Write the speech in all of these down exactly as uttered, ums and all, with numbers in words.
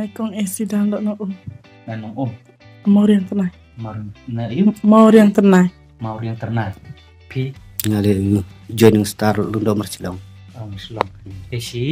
Ai kong eh sida doh na u. Na nong u. Mawriang tnai. Mar na yu. Mawriang tnai. Mawriang tnai. Phi. Nga le joining star Lundo Marsilong. Ong Shillong. Phi shi.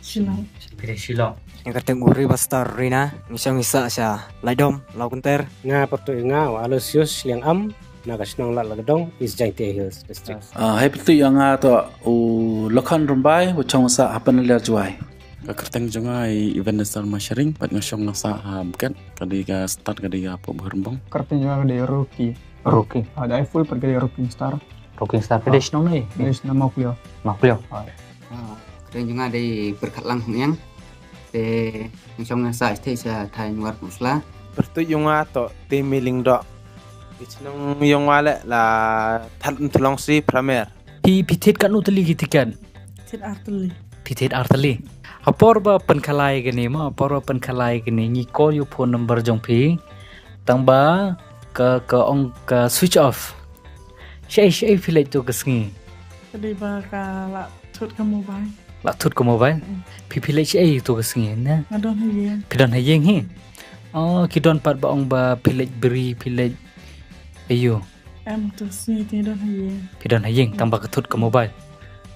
Shillong. Phi shi Shillong. Nga kyrteng u River Star Rina, nga shong nga sah sha Laidom, Lawkynter. Nga pyrtuit nga u Aloysius Liang Am, na ka shnong Lad Lakdong, East Jaintia Hills District. Ah, hei pyrtuit ïa nga to u Lokhan Rumbai, u chong sah ha Panaliar Jowai. Ka kyrteng jong nga i Evan Nestor Masharing, pat nga shong nga sah ha Bukit, ka dei ka start ka dei ka pop Hurmbong. Kyrteng jong nga ka dei Rocky. Rocky. Ah, dei full pat ka dei Rocking Star. Rocking Star ka dei shnong ne? Dei shnong Mawkliaw. Mawkliaw. Ah. Ah, kyrteng jong nga dei Pyrkhat Lang Hong Yang. Te nga shong nga sah sha Thaiñ War Kusla. Pyrtuit jong nga to te Miling Dok. Te shnong jong nga le la That Nthlong Si Pramer. Phi phi thied katno tylli ki tiket? Thied ar tylli. Phi thied ar tylli. Ha por ba pynkhalai kane ma, ha por ba pynkhalai kane ngi call ïa u phone number jong phi. Tang ba ka ka ong ka switch off. Shaei shaei phi leit to ka sngi? Ka dei ba ka la thut ka mobile. La thut ka mobile? Mm. Phi phi leit shaei to ka sngi ne? Nga don ha ïing. Phi don ha ïing hi? Oh, ki don pat ba ong ba phi leit bri, phi leit aiu? Em to sngi te don ha ïing. Phi don ha ïing, tang ba ka thut ka mobile.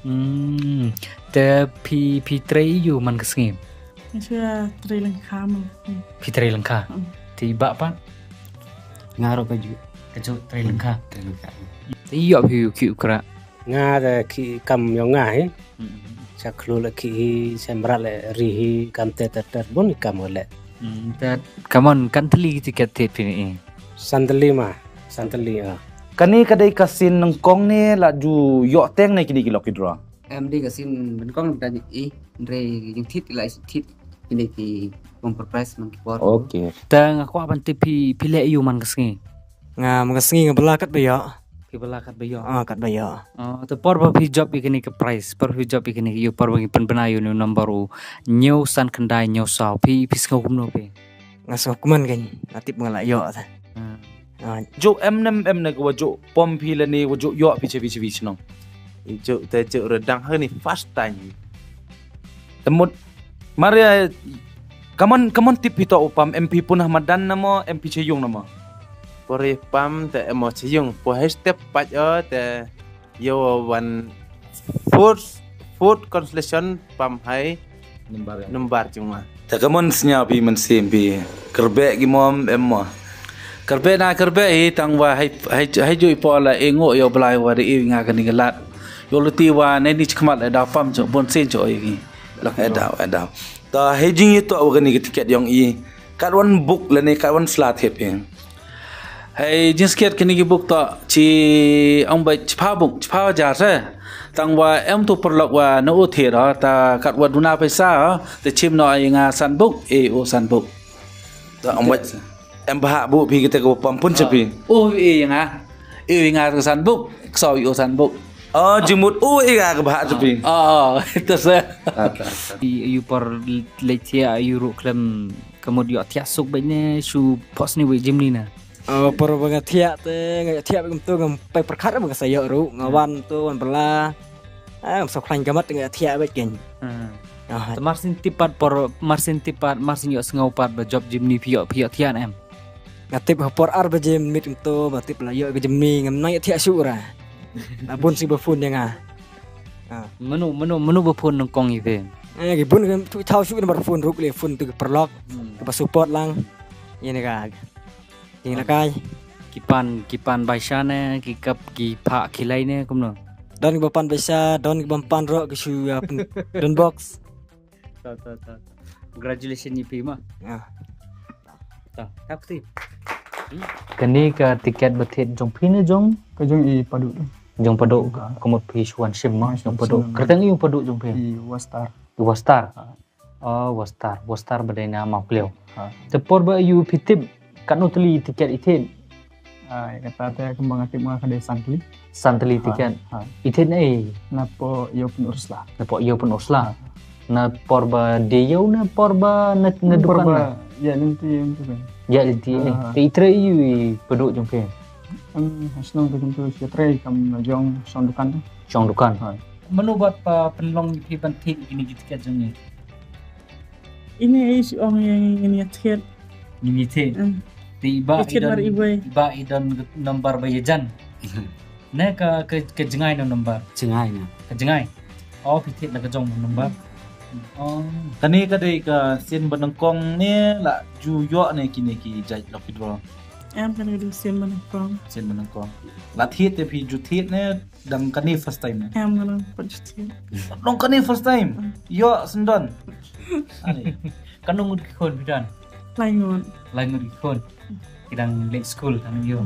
Hmm. Te phi phi trei aiu man ka sngi? Nga shu trei lyngkha man ka sngi. Phi trei lyngkha? Hmm. Te i bah pat? Nga ruh ka ju. Ka ju trei lyngkha. Trei lyngkha. Te ïoh phi u khih u khrah? Nga da khih kam jong nga hi. Hmm. Sha khlur la khih hi, sha mrad la ri hi, kam te ter ter bun i kam ka leh. Hmm, te kamon kan tylli ki tiket thied phi ne i? San tylli ma, san tylli ah. Kane ka dei ka sien nyngkong ne la ju ïoh teng ne kine ki lucky draw? Em dei ka sien nyngkong da i, hynrei jingthied la thied kine ki bumper prize man ki por. Okay. Te nga kwah ban tip phi phi leh aiu man ka sngi? Nga man ka sngi nga bylla katba ïoh. Phi bylla katba ïoh. Ah, katba ïoh. Ah, te por ba phi jop ïa kane ka prize, por phi jop ïa kane ka ïoh, por ba ngi pynbna ïa u number u hynñiew san khyndai hynñiew saw, phi phi sngew kumno phi? Nga sngew kumne kein, nga tip nga la ïoh te. Hmm. Ah. Ju em ne em ne ka wa ju pom phi lane wa ju ïoh phi chewi chewi shnong? Ju te ju re dang ha ni first time. Te mut Maria, kamon kamon tip phi to u pam, em phi pun ha madan namo, em phi chayung namo? Pore pam te em o chayung, po hai step pat o te yo wan fourth fourth consolation pam hai number jong nga. Te kamon sñiaw phi mynsiem phi kyrbeh ki mom em mo? Kyrbeh na kyrbeh hi tang wa hai hai hai ju i po la e ngo yo blai wa de i nga kani ka lad. Yo luti wa ne ni chkhmat le da pam cho bon sen cho i. Lang e daw e daw. Ta hei jingïatoh wa kani ka tiket yong i. Kat wan buk lane kat wan sla thep i. Hei jingskhet kani ki buk ta chi ong bai chipha buk chipha jar se. Tang wa em tu perlok wa na u thir ha ta kat wa duna paisa ha. Ta chim no i nga san buk e u san buk. Ta ong bai em bha buk phi kita ka pam pun chepi. O e nga. E nga san buk. Kso i u san buk. Oh, jimut u i nga ka bha chepi. Oh, itu se. I yu por lechia yu ru klem kemut yu thiah suk baik ne shu pos ni wei jim ni na. Oh, por ba nga thiah te nga thiah baik tu ngam pai perkhat ba nga sayo ru nga wan tu wan bela. Ah, ngam sa khlain kamat nga thiah baik ken. Ah. Te mar sin tipat por mar sin tipat mar sin yu sngew pat ba job jim ni phi yu phi yu thiah em. Nga tip ha por ar baje mit ngto ba tip la ïoh ka jemni ngam nang ïa thiah shuh ra. Na bun si ba phone ïa nga. Ah. Mano mano mano ba phone nang kong i ve. Eh ki bun ngam tu thaw shuh number phone ruk le phone tu ki perlok. Hmm. Ki ba support lang. Ïa ni ka. Ïa ni ka. Ki pan ki pan bai sha ne ki kap ki pha ki lai ne kumno. Don ki ba pan bai sha don ki ba pan rok ki shu ïa pun don box. Ta ta ta. Congratulations ïa phi ma. Ah. Ta ta phi. Kani ka tiket ba thied jong phi ne jong? Ka jong i Padu. Jong Padu ka mut phi shuan shim ma jong Padu. Kyrteng i Padu jong phi. I Wastar. I Wastar. Oh Wastar. Wastar ba dei na Mawkliaw. Te por ba yu phi tip katno tylli tiket i thied? Ai kata te kumba nga tip nga ka dei san tylli. San tylli tiket. I thied na ei? Na po ïew pun ursla. Na po ïew pun ursla. Na por ba dei ïew na por ba na na dukan na. Ya lynti ïew tu kan. Ya lynti ei. Te i trei ïew i Padu jong phi. Em ha shnong tu kan tu sia trei kam jong shnong dukan tu. Shnong dukan. Mano bat pa pynlong phi ban thied kini ki tiket jong i? Ini ai shu ong ïa ngi ngin ïa thied. Ngin ïa thied. Hmm. Te i Bah i don, i Bah i don number ba ïajan. Ne ka, ka, ka jngai na number. Jngai na. Ka jngai. Oh, phi thied na ka jong number. Oh. Kane ka dei ka sien ba nyngkong ne la ju ïoh ne kine ki jait lucky draw? Em, kane ka dei sien ba nyngkong. Sien ba nyngkong. La thied te phi ju thied ne dang kane first time ne? Em, nga dang pat ju thied. Dang kane first time? Hmm. Ïoh syndon. Ai. Katno ngut ki khun phi don? Lai ngut. Lai ngut ki khun. Ki dang leit skul tang ïoh.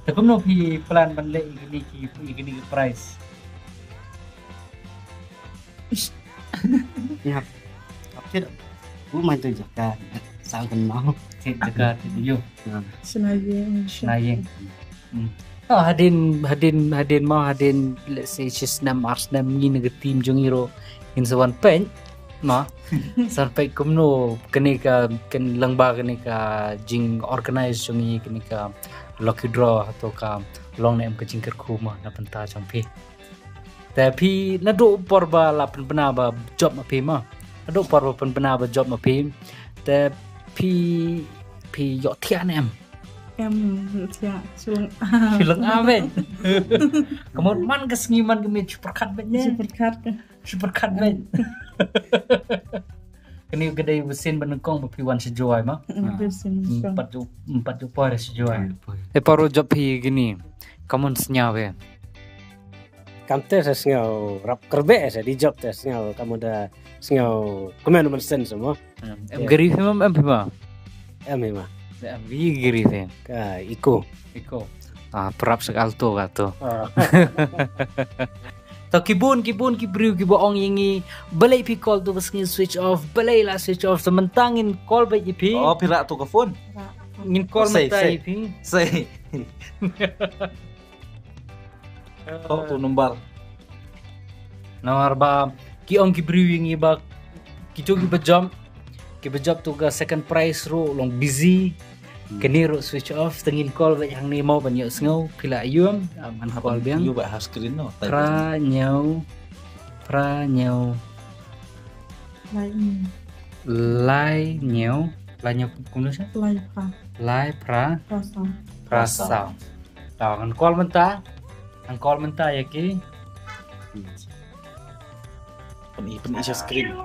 Te kumno phi plan ban leh ïa kine ki, ïa kine ki prize? Ngap. Ngap thied. U mai tu jaka. Sa kan mau. Thied jaka thied ïoh. Shna ïing. Shna ïing. Hmm. Oh, hadien, hadien, hadien mo, hadien, let's say, shi snem, ar snem, ngi na ka team jong ngi ruh, ngin sa wan peit, mo. Sa wan peit kumno, kane ka, kan lyngba kane ka jing organize jong ngi, kane ka lucky draw, hato ka long ne em ka jingkyrkhu mo, na bynta jong phi. Te phi naduh por ba la pynbna ba jop ma phi mo. Naduh por ba pynbna ba jop ma phi. Te phi, phi ïoh thiah ne em? Em, ïoh thiah, shu long. Shu long ah beit. Ka mut man ka sngi man ka miet shu pyrkhat beit ne. Shu pyrkhat. Shu pyrkhat beit. Kane ka dei ba sien ba nyngkong ba phi wan sha Jowai mo. Mm, ba sien ba nyngkong. Em pat ju, em pat ju poi sha Jowai. Em pat. Te por ba jop phi kine. Ka mut sngew eh. Kam te sa sngew rap kyrbe sa di jop te sngew kam da sngew kmen man sen sa mo. Em, em gari phi mo, em phi mo? Em phi mo. Em phi gari phi. Ka Eeco. Eeco. Ah, prap sa Alto ka to. Ah. To ki bun, ki bun, ki briew, ki ba ong ïa ngi, balei phi call to ka sngi switch off, balei la switch off, sa mynta ngin call beit ïa phi. Oh, phi rah to ka phone. Ngin call mynta ïa phi. Sei. Oh, tu number. Namar ba ki ong ki briew ïa ngi ba ki jong ki ba jop, ki ba jop to ka second prize ruh long busy. Hmm. Kane ruh switch off, te ngin call beit hangne mo ban ïoh sngew phi la ïoh, ah, ban call biang. Ïoh beit ha screen no. Phra hynñiew, phra hynñiew. Lai hynñiew. Lai hynñiew, lai hynñiew kumno sha? Lai phra. Lai phra. Phra saw. Phra saw. Phra saw. To ngan call mynta. Ngan call mynta ïa ki. Pyni, pyni sha screen.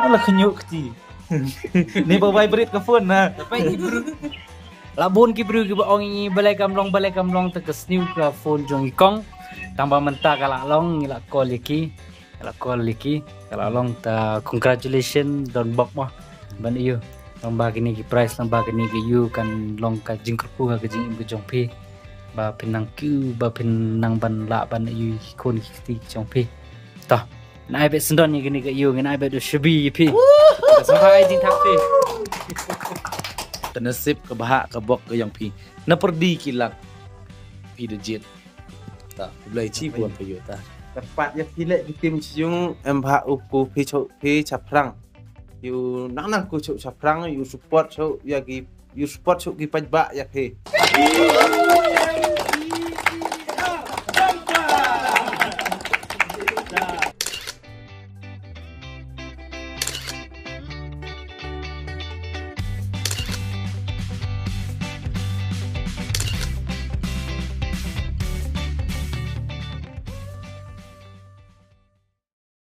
Alah, khynñiuh kti. Ni ba vibrate ka phone na. Lah bun ki briew ki ba ong ïa ngi balei kam long, balei kam long, te ka sniew ka phone jong i kong. Tang ba mynta ka la long, ngi la call ïa ki. Ka la call ïa ki, ka la long ta congratulations don bok mo. Ban ïoh, long ba kine ki prize, long ba kine ki ïoh kan long ka jingkyrkhu ha ka jingim ka jong phi. Ba phin nang kiew, ba phin nang ban lah ban ïoh ki khun ki kti ki jong phi. To, ngin ai beit syndon ïa kine ki ïoh, ngin ai beit u shibun ïa phi. Ka sngewbha ai jingthap phi. Ka nasib ka bhah ka bok ka jong phi. Na pyrdi ki lak phi da jied. Ta, Blei chi bun phi ïoh ta. Kyrpad ïa phi leh ki tim shu em bha u ku phi chok phi chaphrang. Ïoh nang nang ku chok chaphrang, ïoh support chok ïa ki, ïoh support chok ki paidbah ïa phi.